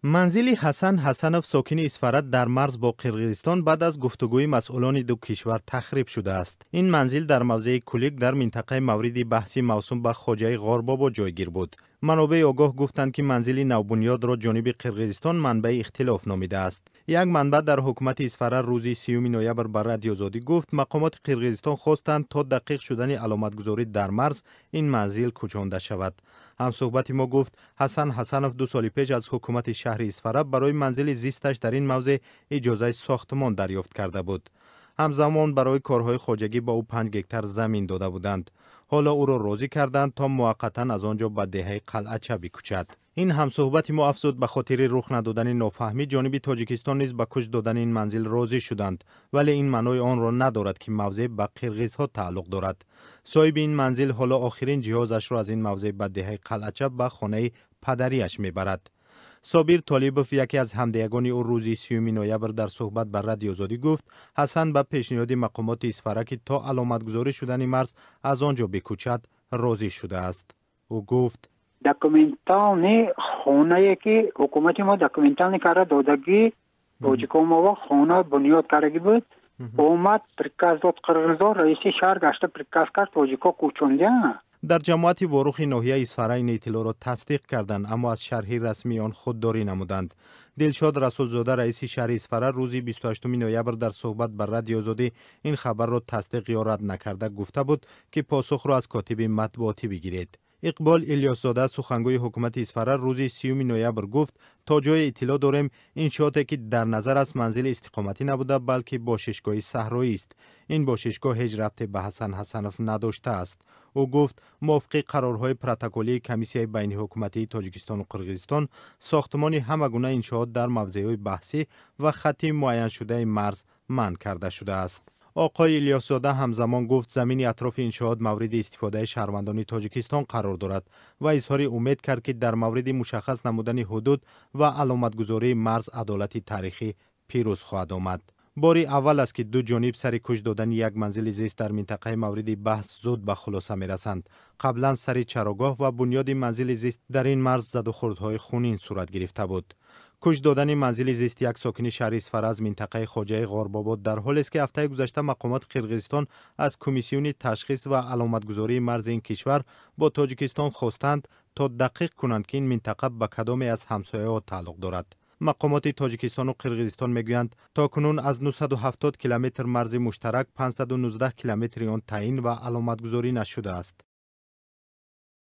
Манзили Ҳасан Ҳасанов, сокини Исфара, дар марз бо Қирғизистон баъд аз гуфтугӯи масъулони ду кишвар тахриб шудааст. Ин манзил дар мавзеи Кулик дар минтақаи мавриди баҳси мавсум ба Хоҷаи Ғорбобо ҷойгир буд. Манобеи огоҳ гуфтанд, ки манзили навбунёдро ҷониби Қирғизистон манбаи ихтилоф номидааст. Як манбаъ дар ҳукумати Исфара рӯзи 30 ноябр ба Радиои Озодӣ гуфт, мақомоти Қирғизистон хостанд, то дақиқ шудани аломатгузорӣ дар марз ин манзил кӯчонда шавад. Ҳамсӯҳбати мо гуфт, Ҳасан Ҳасанов 2 соли пеш аз ҳукумати шаҳри Исфара барои манзили зисташ дар ин мавзеъ иҷозаи сохтмон дарёфт карда буд. Ҳамзамон барои корҳои хоҷагӣ ба ӯ 5 гектар замин дода буданд. Ҳоло ӯро розӣ карданд, то муваққатан аз он ҷо ба деҳаи Қалъача бикӯчад. Ин ҳамсӯҳбати мо афзуд, ба хотири рух надодани нофаҳмӣ ҷониби Тоҷикистон низ ба кӯч додани ин манзил розӣ шуданд, вале ин маънои онро надорад, ки мавзеъ ба қирғизҳо тааллуқ дорад. Соҳиби ин манзил ҳоло охирин ҷиҳозашро аз ин мавзеъ ба деҳаи Қалъача ба хонаи падарияш мебарад. Собир Толибов, яке аз ҳамдеягони ӯ, рӯзи 30 ноябр дар суҳбат ба Радиои Озодӣ гуфт, Ҳасан ба пешниҳоди мақомоти Исфара, ки то аломатгузорӣ шудани марз аз он ҷо бикӯчад, розӣ шудааст. Ӯ гуфт: Документални хонае, ки ҳукумати мо документални карда додагӣ, тоҷикомова хона бунёд кардагӣ буд, омад приказ дод қирғизо, раиси шаҳр гашта приказ кард, тоҷико кӯчондя. Дар ҷамоати Ворухи ноҳияи Исфара ин иттилоъро тасдиқ карданд, аммо аз шарҳи расмии он худдорӣ намуданд. Дилшод Расулзода, раиси шаҳри Исфара, рӯзи 28 ноябр дар суҳбат ба Радиои Озодӣ ин хабарро тасдиқ ё рад накарда гуфта буд, ки посухро аз котиби матбуотӣ бигиред. Иқбол Илёсзода, сухангӯи ҳукумати Исфара, рӯзи 30 ноябр гуфт, то ҷое иттилоъ дорем, иншооте, ки дар назар аст, манзили истиқоматӣ набуда, балки бошишгоҳи саҳроист. Ин бошишгоҳ ҳеҷ рабте ба Ҳасан Ҳасанов надоштааст. Ӯ гуфт, мувофиқи қарорҳои протоколии комиссияи байниҳукуматии Тоҷикистону Қирғизистон, сохтмони ҳама гуна иншоот дар мавзеъҳои баҳсӣ ва хатти муайяншудаи марз манъ карда шудааст. Оқои Илёсзода ҳамзамон гуфт, замини атрофи иншоот мавриди истифодаи шаҳрвандони Тоҷикистон қарор дорад ва изҳори умед кард, ки дар мавриди мушаххас намудани ҳудуд ва аломатгузории марз адолати таърихӣ пирӯз хоҳад омад. Бори аввал аст, ки ду ҷониб сари кӯч додани як манзили зист дар минтақаи мавриди баҳс зуд ба хулоса мерасанд. Қаблан сари чарогоҳ ва бунёди манзили зист дар ин марз задухӯрдҳои хунин сурат гирифта буд. Кӯч додани манзили зист як сокини шаҳри Исфара аз минтақаи Хоҷаи Ғорбобод дар ҳолест, ки ҳафтаи гузашта мақомоти Қирғизистон аз комиссиони ташхис ва аломатгузории марзи ин кишвар бо Тоҷикистон хостанд, то дақиқ кунанд, ки ин минтақа ба кадоме аз ҳамсояҳо тааллуқ дорад. Мақомоти Тоҷикистону Қирғизистон мегӯянд, то кунун аз 970 километр марзи муштарак 519 километри он таъин ва аломатгузорӣ нашудааст.